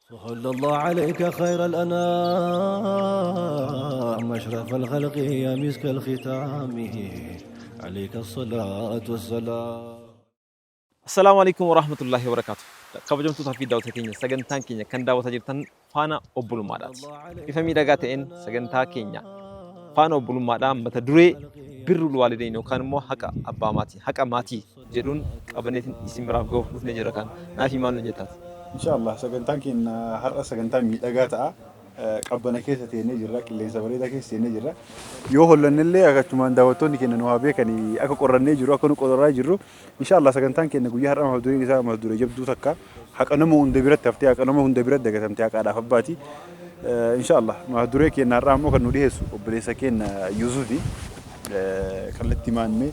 صلى الله عليك خير الأنام أشرف الخلق يا مسك الختام عليك الصلاة والسلام. Assalaamu alaikum warahmatullahi wabarakatuh. Kabajamtootaa fi daawwattoota keenya, sagantaan keenya kan daawwataa jirtan Faana Obbolummaadhaati. Bifa miidhagaa ta'een sagantaa keenya Faana Obbolummaadhaan mata duree birrul waalideyn yookaan immoo haqa abbaa maatii, haqa maatii jedhuun qabaneetiin isin biraaf gahuuf dhufnee jira kan naaf maal nu jettaati. Inshallah, sagantaan keenya har'a sagantaa miidhagaa ta'a. Qabbana keessa teennee jirra, qilleensa bareedaa keessa teennee jirra. Yoo hollannellee akkachumaan daawwattoonni keenya nu haa beekanii akka qorrannee jiru, akka nu qorraa jirru. Inshallah, sagantaan keenya guyyaa har'a mata dureen isaa mata duree jabduu takka, haqa nama hunda biratti haftee, haqa nama hunda biratti dagatamtee, haqaadhaaf abbaati. Inshallah, mata duree keenya har'aa immoo kan nu dhiyeessu obboleessa keenya Yuusufi. Kallattii maannee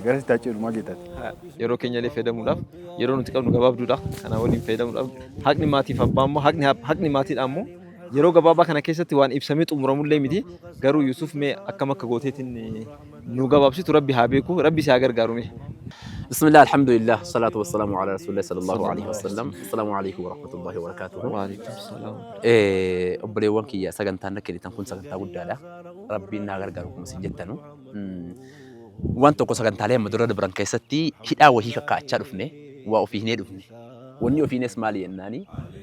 gara sitti haa maal jettaati? Yeroo keenya illee fayyadamuudhaaf, yeroo nuti qabnu gabaabduudha. Kana waliin fayyadamuudhaaf, haqni maatiif abbaa immoo haqni maatiidha immoo yeroo gabaabaa kana keessatti waan ibsamee xumuramullee miti. Garuu Yusuf, mee akkam akka gooteetiin nu gabaabsitu Rabbi haa beeku, Rabbi si haa gargaaru mee. بسم الله، الحمد لله، الصلاة والسلام على رسول الله صلى الله عليه وسلم. السلام عليكم ورحمة الله وبركاته. وعليكم السلام. Obboleewwan kiyya, sagantaan akka kennitan kun sagantaa guddaadha. Rabbiin naa gargaaru kuma isin jettanu. Waan tokko, sagantaalee amma dura dabran keessatti hidhaa wahii kakkaa'achaa dhufne, waa ofii hinee dhufne. Wanni ofiines maali jennaani,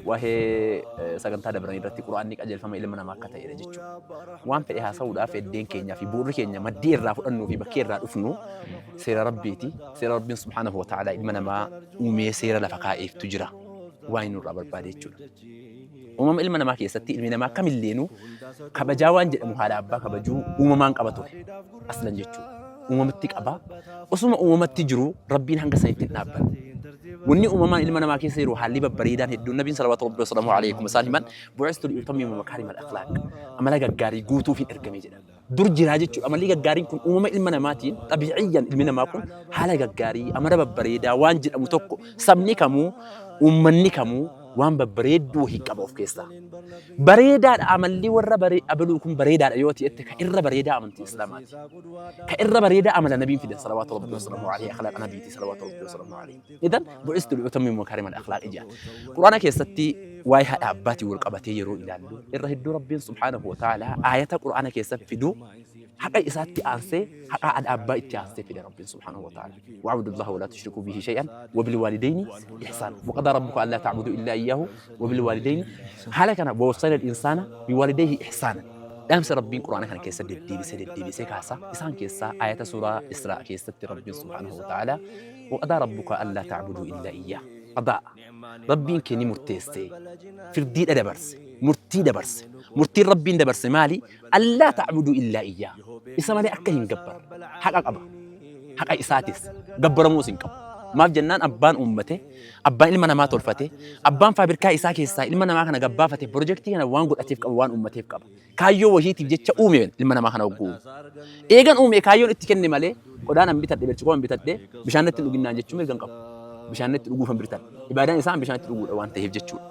waa'ee sagantaa dabran irratti Qura'aanni qajeelfama ilma namaa akka ta'edha jechuudha. Waan fedhe haasa'uudhaaf eddeen keenyaa fi bu'uurri keenya, maddii irraa fudhannuu fi bakkee irraa dhufnu seera Rabbiiti. Seera Rabbiin سبحانه وتعالى ilma namaa uumee seera lafa kaa'eeftu jira. Waan inni nurraa barbaade jechuudha. Uumama ilma namaa keessatti ilmi namaa kamilleenuu kabajaa waan jedhamu, haadha abbaa kabajuu uumamaan qaba ture. Aslan jechuudha. Uumamatti qaba. Osuma uumamatti jiru Rabbiin hanga sanitti hin dhaabbanne. Wanni uumamaan ilma namaa keessa jiru, haalli babbareedaan hedduun, Nabiin صلوات ربي وسلامه عليه isaan himan, "بعثت لأتمم مكارم الأخلاق", amala gaggaarii guutuuf hin ergame jedhan. Dur jiraa jechuudha. Amalli gaggaariin kun uumama ilma namaatiin, xabiiciyyan ilmi namaa kun haala gaggaarii, amala babbareedaa waan jedhamu tokko, sabni kamuu, uummanni kamuu waan babbareedduu wahii qaba of keessaa. Bareedaadha, amalli warra abaluu kun bareedaadha yoo ta'e, ka irra bareedaa amantii Islaamaati. Ka irra bareedaa amala Nabiin fidan صلوات ربي وسلامه عليه, akhlaaqa Nabiiti صلوات ربي وسلامه عليه. إذن بعثت لأتمم مكارم الأخلاق ijaa. Quraana keessatti waa'ee haadha abbaatiin wal qabatee yeroo ilaallu, irra hedduu Rabbiin سبحانه وتعالى aayata Quraana keessatti fidu haqa isaatti aansee haqa haadha abbaa itti aansee fide Rabbiin سبحانه وتعالى. واعبدوا الله ولا تشركوا به شيئا وبالوالدين إحسانا وقضى ربك ألا تعبدوا إلا إياه وبالوالدين, haala kana ووصينا الإنسان بوالديه إحسانا. Dhaamsa Rabbiin Quraana kana keessa deddeebisee deddeebisee kaasa. Isaan keessaa ayata suuraa Israa keessatti Rabbiin سبحانه وتعالى وقضى ربك ألا تعبدوا إلا إياه, qadaa Rabbiin kee ni murteesse, firdiidha dabarse, murtii dabarse. Murtiin Rabbiin dabarse maali? ألا تعبدوا إلا إياه, isa malee akka hin gabbarre. Haqa qaba, haqa isaatis gabbaramuus hin qabu. Maaf jennaan, abbaan uummate, abbaan ilma namaa tolfate, abbaan faabirikaa isaa keessaa ilma namaa kana gabbaafate, pirojektii kana waan godhateef qaba, waan uummateef qaba. Kaayyoo wahiitiif jecha uume ilma namaa kana hogguu uume. Eegan uume kaayyoon itti kenne malee, qodaan an bitadhe, birciqoo an bitadhe, bishaan itti dhuginnaan jechuun mirga hin qabu. Bishaan itti dhuguuf hin bitadhe. Ibaadaan isaa bishaan itti dhuguudha waan ta'eef jechuudha.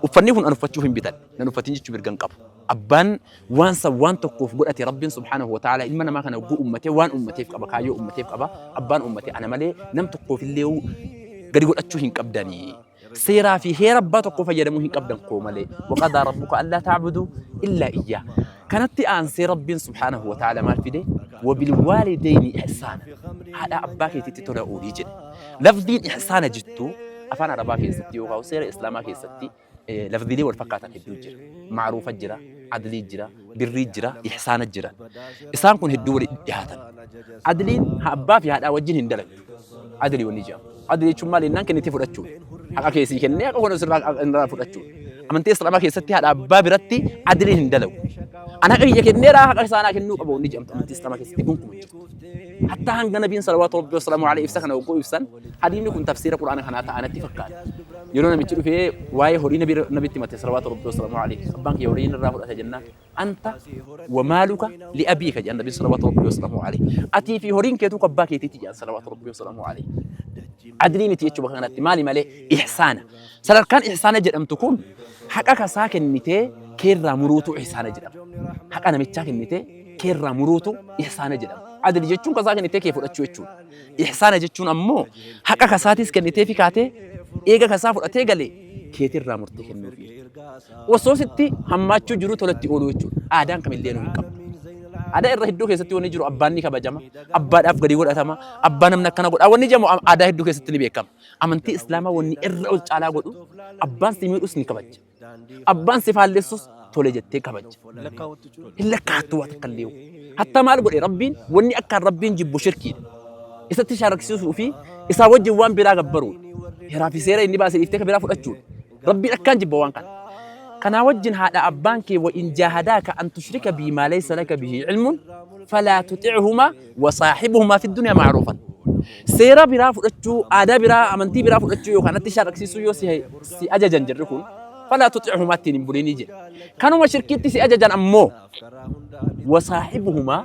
Uffanni kun an uffachuuf hin bitadhe. Nan uffatin jechuu mirga hin qabu. Abbaan waan san waan tokkoof godhate, Rabbiin سبحانه وتعالى ilma namaa kana hogguu uummate waan uummateef qaba, kaayyoo uummateef qaba. Abbaan uummate ana malee nam tokkoof illee gadi godhachuu hin qabdanii. Seeraa fi heera abbaa tokkoo fayyadamuu hin qabdan koo malee. وقضى ربك ألا تعبدوا إلا إياه. Kanatti aansee Rabbiin سبحانه وتعالى maal fide? وبالوالدين إحسانا. Haadha abbaa keetiitti tola oolii jedhe. Lafdiin ihsaana jettu afaan Arabaa keessatti yookaan seera Islaamaa keessatti lafdiilee wal fakkaatan hedduu jira. Macruufa jira, adlii jira, birrii jira, ihsaana jira. Isaan kun hedduu walitti dhiyaatan. Adliin abbaa fi haadhaa wajjin hin dalagdu. Adlii wanni jedhamu. Adlii jechuun maal jennaan, kennitee fudhachuudha. Haqa keessii kennee haqa kun sirraa fudhachuudha. Amantii Islaamaa keessatti haadha abbaa biratti adliin hin dalagu. An haqa kiyya kenneera, haqa isaanaa kennuu qaba wanni jedhamtu amantii Islaamaa keessatti gonkumaa hin jirtu. Hattaa hanga Nabiin صلوات ربي وسلامه عليه ibsa kana hogguu ibsan, hadiisni kun tafsiira Quraana kanaa ta'anatti fakkaata. Yeroo namichi dhufee waa'ee horii Nabitti himate صلوات ربي وسلامه عليه, abbaan kiyya horii irraa fudhate jennaan, أنت ومالك لأبيك jedhan Nabiin صلوات ربي وسلامه عليه. Atii fi horiin keetuu abbaa keetiiti jedhan صلوات ربي وسلامه عليه. Adlii miti jechuu bakka kanatti, maali malee? Ihsaana. Sadarkaan ihsaana jedhamtu kun haqa kasaa kennitee keerraa muruutu ihsaana jedhama. Haqa namichaa kennitee keerraa muruutu ihsaana jedhama. Adli jechuun kasaa kennitee kee fudhachuu jechuudha. Ihsaana jechuun ammoo haqa kasaatis kennitee fi kaatee eega kasaa fudhatee galee keetirraa murtee kennuufi. Osoo sitti hammaachuu jiruu tolatti ooluu jechuudha. Aadaan kamillee nu hin qabdu. Aadaa irra hedduu keessatti wanni jiru abbaan ni kabajama, abbaadhaaf gadi godhatama, abbaa namni akkana godha. Wanni jedhamu aadaa hedduu keessatti ni beekama. Amantii Islaamaa wanni irra ol caalaa godhu abbaan si miidhus ni kabaja. Abbaan si faallessus tole jettee kabajja. Hin lakkaa'attu waa takka illee. Hatta maal godhe Rabbiin wanni akkaan Rabbiin jibbu shirkiidha. Isatti shaaraksisuu fi isaa wajjin waan biraa gabbaruudha. Heeraa fi seera inni baase dhiiftee ka biraa fudhachuudha. Rabbiin akkaan jibba waan kana. Kanaa wajjin haadha abbaan kee wa in jaahadaaka an tushrika bii maa laysa laka bihi ilmun falaa tuxi'humaa wa saahibuhumaa fi dunyaa ma'ruufan. Seera biraa fudhachuu, aadaa biraa, amantii biraa fudhachuu yookaan natti shaaraksiisuu yoo si, si ajajan jirri kun falaa tuxi'humaa ittiin hin bulinii jedhe. Kanuma shirkiitti si ajajan ammoo wa saahibuhumaa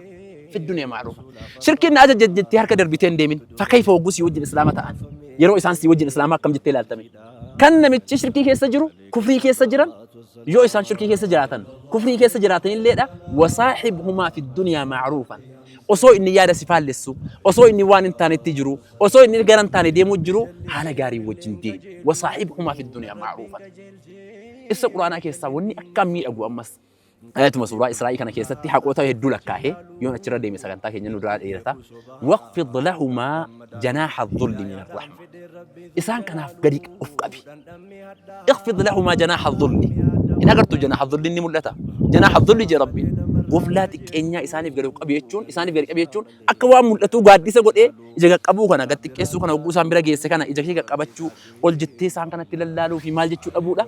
fi dunyaa ma'ruufan. Shirkiin na ajajan jettee harka darbitee hin deemin. Fakayfa hogguu si wajjin islaama ta'an. Yeroo isaan si wajjin islaama akkam jettee ilaaltame. Kan namichi shirkii keessa jiru, kufrii keessa jiran, yoo isaan shirkii keessa jiraatan, kufrii keessa jiraatan illeedha, wasaaxibhumaa fi duniyaa ma'ruufan. Osoo inni yaada si faallessu, osoo inni waan hin taanetti jiru, osoo inni gara hin taane deemuu jiru, haala gaarii wajjin deemi. Wasaaxibhumaa fi duniyaa ma'ruufan. Ibsa Quraanaa keessaa wanni akkaan miidhagu ammas Ayatuma suuraa Israa'ii kana keessatti haqoota hedduu lakkaa'ee yoon achirra deeme sagantaa keenya nu duraa dheerata. Waqfid lahumaa janaaha dhulli min arrahma. Isaan kanaaf gadi of qabi. Iqfid lahumaa janaaha dhulli. Hin agartu janaaha dhulli ni mul'ata. Janaaha dhulli jee Rabbiin. Goflaa xiqqeenyaa isaaniif gadi of qabi jechuun isaaniif gadi qabi jechuun akka waan mul'atuu gaaddisa godhee ija qaqqabuu kana gad xiqqeessuu kana hogguu isaan bira geesse kana ija kee qaqqabachuu ol jettee isaan kanatti lallaaluu fi maal jechuu dhabuudha.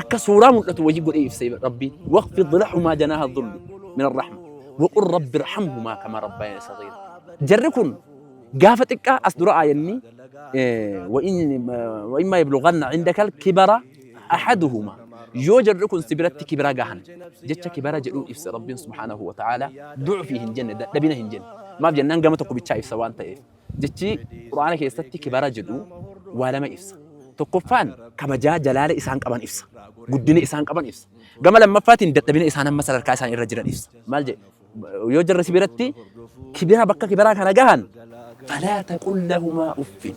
Akka suuraa mul'atu wayii godhee ibse Rabbiin. Waqfid lahumaa janaaha dhulli min arrahma. Waqul rabbi irhamhumaa kamaa rabbayani sagiira. Jarri kun gaafa xiqqaa as dura aayanni wa immaa yablughanna indaka al-kibara ahaduhumaa. Yoo jarri kun si biratti kibira gahan jecha kibara jedhuun ibse Rabbiin subhaanahu wa ta'aala du'fii hin jenne dadhabina hin jenne. Maaf jennaan gama tokko bichaa ibsa waan ta'eef. Jechi Qur'aana keessatti kibara jedhu waa lama ibsa. Tokkoffaan kabajaa jalaala isaan qaban ibsa. Guddina isaan qaban ibsa. Gama lammaffaatiin dadhabina isaan amma sadarkaa isaan irra jiran ibsa. Maal jedhe? Yoo jarri si biratti kibira bakka kibaraa kana gahan falaa taqul lahumaa uffin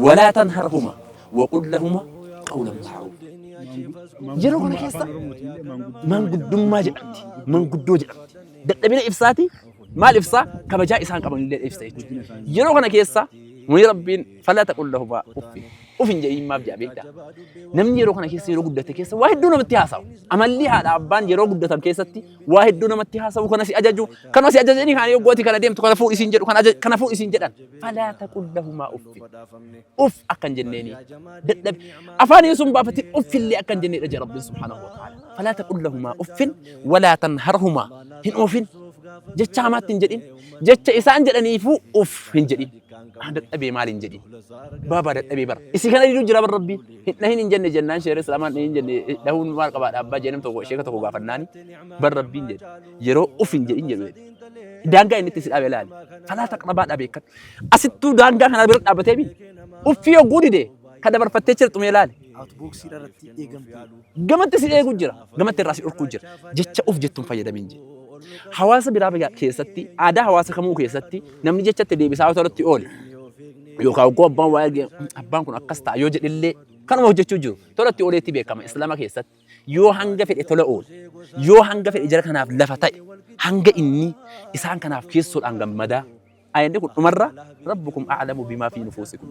walaa tanharhumaa waqul lahumaa qawlan ma'ruuf. Yeroo kana keessa manguddummaa jedhamti. Manguddoo jedhamti. Dadhabina ibsaati Maal ibsa? Kabajaa isaan qaban illee ibsa jechuudha. Yeroo kana keessa wani Rabbiin falaa taqul lahumaa uffin. Uf hin jedhiin maaf jedha beektaa? Namni yeroo kana keessa yeroo guddate keessa waa hedduu namatti haasawu. Amalli haadha abbaan yeroo guddatan keessatti waa hedduu namatti haasawu kana si ajaju kana si ajajanii kana yoo gooti kana deemtu kana fuudhi siin jedhu kana kana fuudhi siin jedhan. Falaa taqul lahumaa uffin. Uff akka hin jenneeni. Dadhabe. Afaan sun baafatin uffillee akka hin jenneedha jedha Rabbiin subhaanahu wa ta'ala. Falaa taqul lahumaa uffin walaa tanharhumaa hin oofin. Jecha hamaatti hin jedhin. Jecha isaan jedhaniifuu uff hin jedhin. Aan dadhabee maal hin jedhin. Baabaa dadhabee bara. Isii kana diduu jira bar Rabbiin. Hin dhahin hin jenne jennaan sheera islaamaan hin jenne dhahuun maal qabaadha abbaa jee nam tokko sheeka tokko gaafannaani bar Rabbiin jedhe. Yeroo uff hin jedhin jedhu jedhe. Daangaa inni itti si dhaabe laali. Falaa taqrabaa dhaabe kan. Asittuu daangaa kana bira dhaabbatee mi? Uffii yogguu dide ka dabarfattee jirtu mee laali. Outboxii irratti eegamte. Gamatti si eegu jira. Gamatti irraa si dhorkuu jira. Jecha uf jettuun fayyadamin jedhe. Hawaasa biraa keessatti, aadaa hawaasa kamuu keessatti namni jecha itti deebisaa yoo irratti oole yookaan hogguu abbaan waa erge abbaan kun akkas ta'a yoo jedhellee kanuma hojjechuu jiru. Tola itti ooleetti beekama Islaama keessatti. Yoo hanga fedhe tola oole, yoo hanga fedhe jara kanaaf lafa ta'e, hanga inni isaan kanaaf keessoodhaan gammadaa Aayanni kun dhumarra rabbukum a'lamu bimaa fi nufuusikum.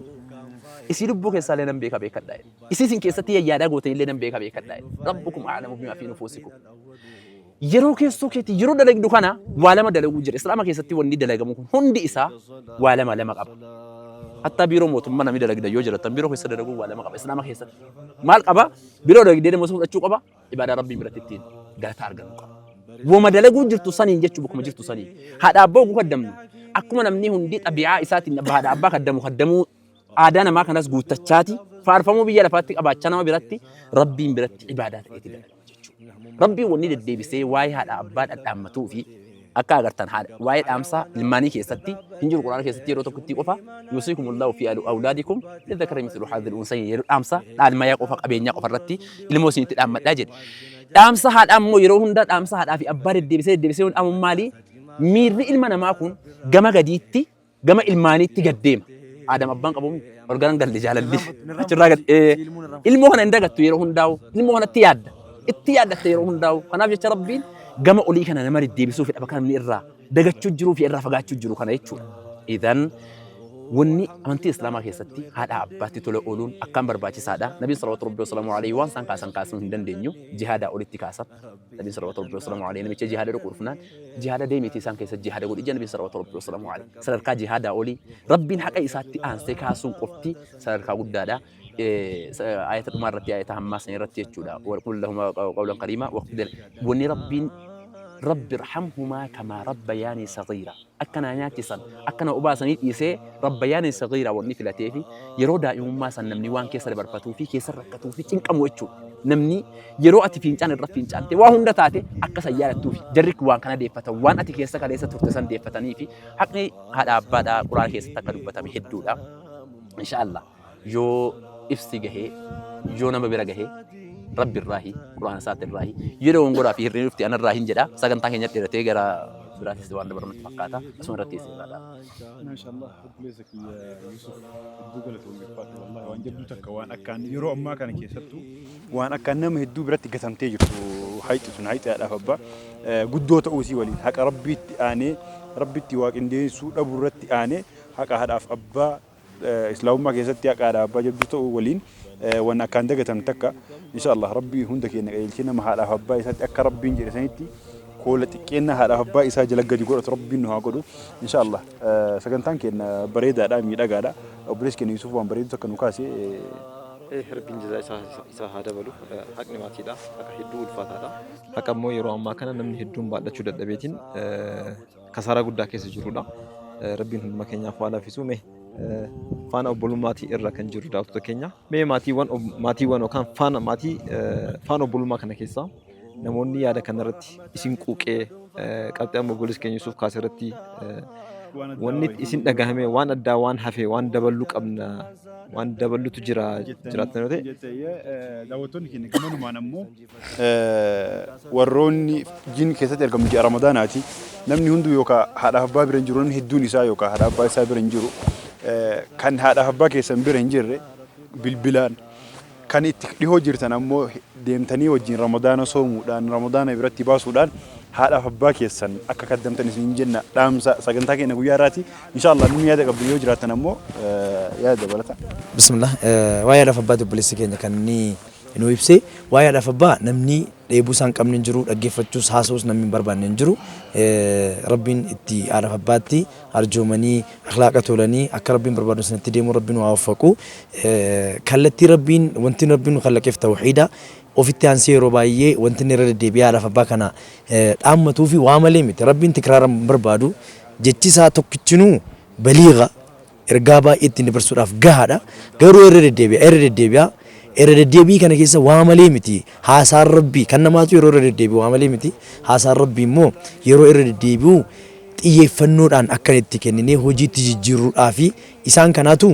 Isii lubbuu keessaallee nan beeka beekadhaa jedhe. Isii isin keessatti yayyaadaa gootanillee nan beeka beekadhaa jedhe. Rabbukum a'lamu bimaa fi nufuusikum. Yeroo keessoo keetii yeroo dalagdu kana waa lama dalaguu jira. Islaama keessatti wanni dalagamu kun hundi isaa waa lama lama qaba. Hattaa biiroo mootummaa namni dalagda yoo jiraatan biiroo keessa dalaguu waa lama qaba Islaama keessatti. Maal qaba? Biiroo dalagdee nama fudhachuu qaba. Ibaadaa Rabbiin biratti ittiin galata argannu qaba. Woma dalaguu jirtu saniin jechuu bakkuma jirtu saniin. Haadha abbaa oguu kaddamnu akkuma namni hundi xabi'aa isaatiin haadha abbaa kaddamu kaddamuu aadaa namaa kanas guuttachaati faarfamuu biyya lafaatti qabaachaa nama biratti Rabbiin biratti ibaadaa ta'eeti dalagama jechuudha. Rabbiin wanni deddeebisee waa'ee haadha abbaa dhadhaammatuu fi Akka agartan haadha waa'ee dhaamsa ilmaanii keessatti hin jiru Qur'aana keessatti yeroo tokkotti qofa yuusikumullahu fi awlaadikum lidhakari mithlu hadhil unsayin yeroo dhaamsa dhaalmayaa qofa qabeenyaa qofa irratti ilmoo isinitti dhaammadhaa jedhe. Dhaamsa haadhaa immoo yeroo hunda dhaamsa haadhaa fi abbaa deddeebisee deddeebisee yoo dhaamu maali? Miirri ilma namaa kun gama gadiitti gama ilmaaniitti gad deema. Aadam abbaan qabuumi ol garan galle jaalalli achirraa gad ilmoo kana hin dagattu yeroo hundaa'u ilmoo kanatti yaadda itti yaaddatte yeroo hundaa'u kanaaf jecha Rabbiin gama olii kana nama deddeebisuu fedha bakka namni irraa dagachuu jiruu fi irraa fagaachuu jiru kana jechuudha. Idan wanni amantii Islaamaa keessatti haadha abbaatti tola ooluun akkaan barbaachisaadha. Nabiin salawatu rabbi wasalaamu alayhi waan isaan kaasan kaasuu hin dandeenyu jihaadaa olitti kaasan. Nabiin salawatu rabbi wasalaamu alayhi namicha jihaada dhaqu dhufnaan jihaada deemiitii isaan keessa jihaada godhi jedha Nabiin salawatu rabbi wasalaamu alayhi. Sadarkaa jihaadaa olii Rabbiin haqa isaatti aansee kaasuun qofti sadarkaa guddaadha. Ayata dhumaa irratti ayata hammaa san irratti jechuudha. Waqul lahumaa qawlan kariimaa waqfid wanni Rabbiin Rabbi irhamhumaa kamaa rabbayaanii sagiira. Akka naa nyaachisan, akka na obaasanii dhiisee rabbayaanii sagiira wanni filateefi yeroo daa'imummaa san namni waan keessa dabarfatuu fi keessa rakkatuu fi cinqamu jechuudha. Namni yeroo ati fiincaan irra fiincaante waa hunda taate akka san yaadattuufi jarri waan kana deeffatan waan ati keessa kaleessa turte san deeffataniifi haqni haadha abbaadha quraana keessatti akka dubbatame hedduudha. Insha Allah yoo ibsi gahee yoo nama bira gahee Rabbi irraahi quraana isaatti irraahi yoo dogongoraa fi hir'inni dhufte anarraa hin jedha sagantaa keenya dheeratee gara biraatis waan dabarru natti fakkaata asuma irratti isin irraa dhaaba. Maashaallah obboleessa kiyya Yusuf hedduu galatoomi ulfaadhu wallahi waan jabduu takka waan akkaan yeroo ammaa kana keessattuu waan akkaan nama hedduu biratti gatamtee jirtu hayxi tun hayxi haadhaaf abbaa guddoo ta'uu isii waliin haqa rabbiitti aanee rabbitti waa qindeessuu dhabuu irratti aanee haqa haadhaaf abbaa islaamummaa keessatti haqa haadhaaf abbaa jabduu ta'uu waliin waan akkaan dagatamte takka insha Allah rabbii hunda keenya qajeelchee nama haadhaaf abbaa isaatti akka rabbiin jedhe sanitti koola xiqqeenna haadhaaf abbaa isaa jala gadi godhatu rabbiin nu haa godhu insha Allah sagantaan keenya bareedaadha miidhagaadha obboleessi keenya Yuusuf waan bareedu takka nu kaase. Rabbiin jazaa isaa isaa haa dabalu. Haqni maatiidha. Haqa hedduu ulfaataadha. Haqa immoo yeroo ammaa kana namni hedduun baadhachuu dadhabeetiin kasaaraa guddaa keessa jirudha. Rabbiin hunduma keenyaaf haa laaffisu. Mee faana obbolummaatii irra kan jiru daawwattoota keenya. Mee maatiiwwan maatiiwwan yookaan faana maatii faana obbolummaa kana keessaa namoonni yaada kanarratti isin quuqee qabxii amma obboleessi keenya Yusuuf kaase irratti wanni isin dhagahame waan addaa waan hafe waan daballuu qabna waan daballutu jira jiraattan yoo ta'e. Daawwattoonni keenya gamanumaan ammoo warroonni jin keessatti argamu ji'a Ramadaanaati. Namni hunduu yookaan haadhaaf abbaa bira hin jiru namni hedduun isaa yookaan haadhaaf abbaa isaa bira hin jiru. Kan haadhaaf abbaa keessan bira hin jirre bilbilaan kan itti dhihoo jirtan ammoo deemtanii wajjin Ramadaana soomuudhaan Ramadaana biratti baasuudhaan haadhaaf abbaa keessan akka kaddamtan isin jenna dhaamsa sagantaa keenya guyyaa irraati. Inshaallah namni yaada qabdu yoo jiraattan ammoo yaada dabalata. Bismillah waa'ee haadhaaf abbaati obboleessi keenya kan inni nuu ibse waa'ee haadhaaf abbaa namni dheebuu isaan qabne hin jiru dhaggeeffachuus haasa'uus namni hin barbaanne hin jiru rabbiin itti haadhaaf abbaatti arjoomanii akhlaaqa tolanii akka rabbiin barbaadu sanatti deemuu rabbiin nu haa waffaqu kallattii rabbiin wanti rabbiin nu kallaqeef tawhiida ofitti aansee yeroo baay'ee wanti inni irra deddeebi'ee haadhaaf abbaa kana dhaammatuu fi waa malee miti rabbiin tikraara hin barbaadu jechi isaa tokkichinuu baliiga ergaa baay'ee ittiin dabarsuudhaaf gahaadha garuu irra deddeebi'a irra deddeebi'a irra deddeebii kana keessa waa malee miti haasaan rabbii kan namaatu yeroo irra deddeebi'u waa malee miti haasaan rabbii immoo yeroo irra deddeebi'u xiyyeeffannoodhaan akka itti kenninee hojiitti jijjiirruudhaafi isaan kanaatu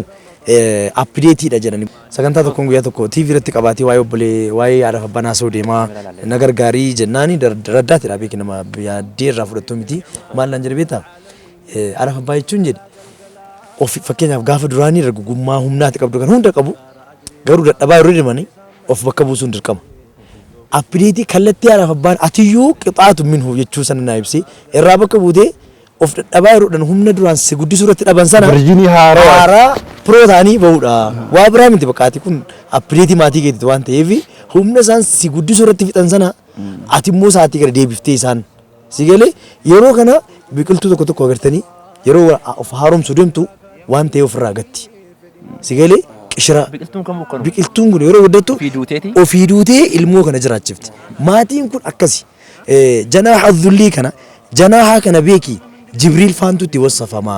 appideetiidha jedhani. Sagantaa tokkoon guyyaa tokko TV irratti qabaatee waa'ee obbolee waa'ee haadhaaf abbaan haasa'uu deemaa na gargaarii jennaani raddaatidha beeki nama yaaddee irraa fudhattuu miti maal naan jedhe beektaa haadhaaf abbaa jechuun jedhe ofi fakkeenyaaf gaafa duraanii dargaggummaa humnaati qabdu kan hunda qabu garuu dadhabaa yeroo deemanii of bakka buusuun dirqama. Appideetii kallattii haadhaaf abbaan atiyyuu qixaatu minhu jechuu sana naa ibsee irraa bakka buutee of dadhabaa yeroodhaan humna duraan si guddisuu irratti dhaban sana Virjinii haarawaa. haaraa piroo ta'anii bahuudha. Waa biraa miti bakka ati kun appideetii maatii keetiiti waan ta'eef humna isaan si guddisuu irratti fixan sana ati immoo sa'aatii gara deebiftee isaan si galee yeroo kana biqiltuu tokko tokko agartanii yeroo of haaromsuu deemtu waan ta'e ofirraa gatti. Si galee qishira Biqiltuun kamuu akkanuma. biqiltuun kun yeroo guddattu Ofii duuteeti. ofii duutee ilmoo kana jiraachifti. Maatiin kun akkasi. Janaaha dhullii kana janaaha kana beeki Jibriil faantu itti wassafama.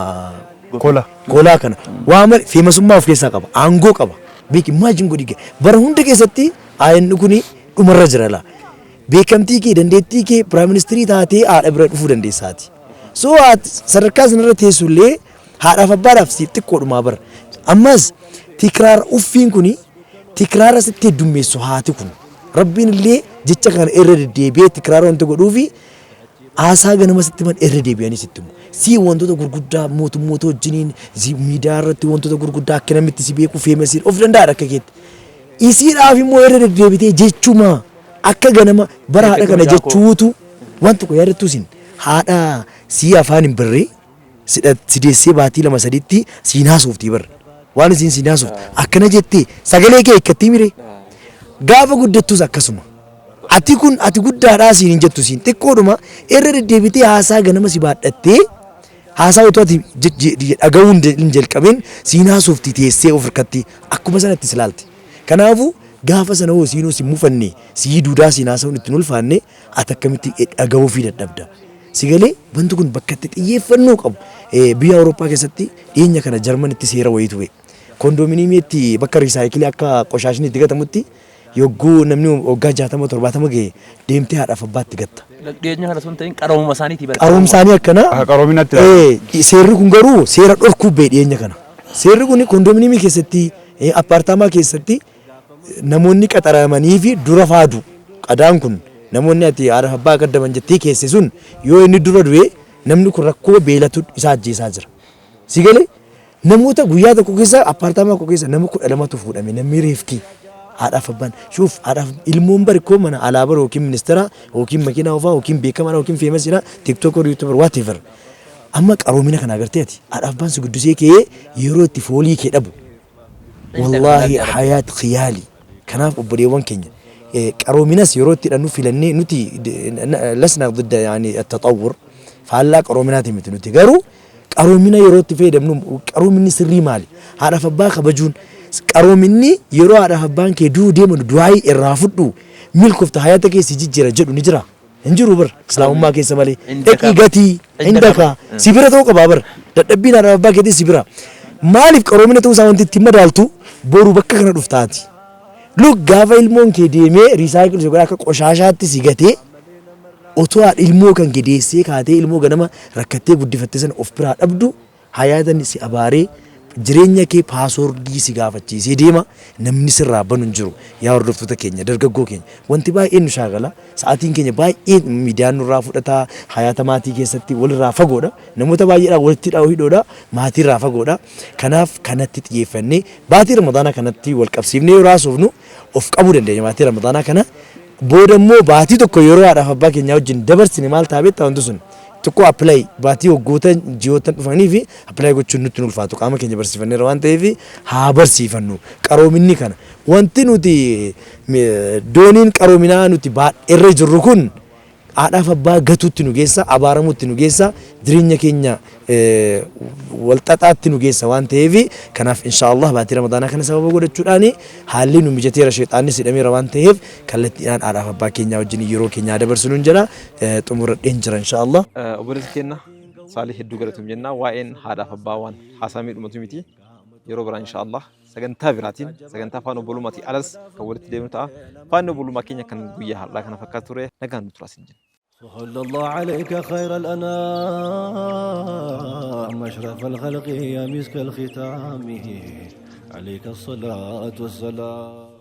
Kola. Kolaa kana waa malee feemasummaa of keessaa qaba aangoo qaba beeki imagine godhi bara hunda keessatti aayanni kuni dhumarra jira laa. Beekamtii kee dandeettii kee prime ministeerii taatee haadha bira dhufuu dandeessaati. So haati sadarkaa sanarra teessu illee haadhaaf abbaadhaaf siif xiqqoodhumaa bara. Ammas tikraar uffiin kuni tikraara sitti heddummeessu haati kun. Rabbiin illee jecha kana irra deddeebi'ee tikraara wanti godhuufi Haasaa ganama sitti himan irra deebi'anii sitti himu. Sii wantoota gurguddaa mootummoota wajjiniin miidiyaa irratti wantoota gurguddaa akka namni itti si beeku famous of danda'aadha akka keetti. Isiidhaaf immoo irra deddeebitee jechuma akka ganama bara haadha kana jechuutu waan tokko yaadattuu isin haadha sii afaan hin barree si deessee baatii lama sadiitti siin haasoftii bar. Waan isiin siin haasoftu akkana jettee sagalee kee hiikkattii miree. Gaafa guddattus akkasuma. Ati kun ati guddaadhaa siin hin jettu siin xiqqoodhuma irra deddeebitee haasaa ganama si baadhattee haasaa otoo ati dhaga'uu hin jalqabin siin haasofti teessee of harkatti akkuma sanatti si laalti. Kanaafuu gaafa sana hoo siinuu si mufanne sii duudaa siin haasa'uun itti hin ulfaanne ati akkamitti dhaga'uufii dadhabda. Si galee wanti kun bakka itti xiyyeeffannoo qabu. Biyya Awurooppaa keessatti dhiyeenya kana Jarmanitti seera wayiitu ba'e. Kondoominiimiitti bakka riisaayikilii akka qoshaashni itti gatamutti yogguu namni waggaa 60 70 gahe deemtee haadhaaf abbaatti gatta. Dhiyeenya kana osoo hin ta'in qaroomuma isaaniitii bara. Qaroomsa isaanii akkana. Akka qaroominaatti ilaala. Seerri kun garuu seera dhorkuu ba'e dhiyeenya kana. Seerri kun kondoominiimii keessatti appaartaamaa keessatti namoonni qaxaramanii fi dura faadu. Qadaan kun namoonni ati haadhaaf abbaa qaddaman jettee keesse sun yoo inni dura du'e namni kun rakkoo beelatu isa ajjeesaa jira. Si galee namoota guyyaa tokko keessa appaartaamaa tokko keessa nama 12tu fuudhame namni reefki haadhaaf abbaan shuuf haadhaaf ilmoon bari koo mana alaa bara yookiin ministeera yookiin makiinaa oofaa yookiin beekamaadha yookiin famousiidha TikToker, YouTuber, whatever. Amma qaroomina kana agartee ati haadhaaf abbaan si guddisee kee yeroo itti foolii kee dhabu. Wallaahi hayaat khiyaali. Kanaaf obboleewwan keenya qaroominas yeroo itti hidhannu filannee nuti lasna didda yaani taxawwur faallaa qaroominaati miti nuti garuu qaroomina yeroo itti fayyadamnu qaroominni sirrii maali? Haadhaaf abbaa kabajuun qaroominni yeroo haadhaaf abbaan kee du'uu deeman du'aayii irraa fudhu milkoofta hayaata kee si jijjiira jedhu ni jira. Hin jiru bar islaamummaa keessa malee. Dhaqii gatii hin dakaa si bira ta'uu qabaa bar dadhabbiin haadhaaf abbaa keetii si bira. Maaliif qaroomina ta'uu isaa wanti ittiin madaaltu boru bakka kana dhuftaati. Look, gaafa ilmoon kee deemee recycle si godha akka qoshaashaatti si gatee otoo haadha ilmoo kan kee deessee kaatee ilmoo ganama rakkattee guddifatte sana of biraa dhabdu hayaatan si abaaree jireenya kee password si gaafachiisee deema namni sirraa banu hin jiru. Yaa hordoftoota keenya, dargaggoo keenya, wanti baay'een nu shaakala. Sa'aatiin keenya baay'ee miidiyaan nurraa fudhataa, hayaata maatii keessatti walirraa fagoodha. Namoota baay'eedhaan walitti hidhoodha, maatiirraa fagoodha. Kanaaf kanatti xiyyeeffannee baatii Ramadaanaa kanatti wal qabsiifnee yeroo haasofnu of qabuu dandeenya. Baatii Ramadaanaa kana booda immoo baatii tokko yeroo haadhaaf abbaa keenyaa wajjin dabarsine maal ta'a beektaa? Wanti sun xiqqoo apply baatii waggoota ji'oottan dhufanii fi apply gochuun nutti hin ulfaatu. Qaama keenya barsiifanneerra waan ta'eef haa barsiifannu. Qaroominni kana wanti nuti dooniin qaroominaa nuti baadheerra jirru kun haadhaaf abbaa gatuutti nu geessa, abaaramuutti nu geessa, jireenya keenya walxaxaatti nu geessa waan ta'eef kanaaf inshaallah baatii Ramadaanaa kana sababa godhachuudhaan haalli nu mijateera, sheexaannis hidhameera waan ta'eef kallattiidhaan haadhaaf abbaa keenyaa wajjin yeroo keenyaa dabarsinuun jedha. Xumuradheen jira inshaallah. Obboleessa keenya Saalih, hedduu galatoom jenna. Waa'een haadhaaf abbaa waan haasamee dhumatu miti. Yeroo biraa inshaallah sagantaa biraatiin sagantaa Faana Obbolummaatii alas kan walitti deemnu ta'a. Faanni obbolummaa keenya kan guyyaa har'aa kana fakkaatu ture. Nagaan nu turaa sin jenna. صلى الله عليك خير الأنام أشرف الخلق يا مسك الختام عليك الصلاة والسلام.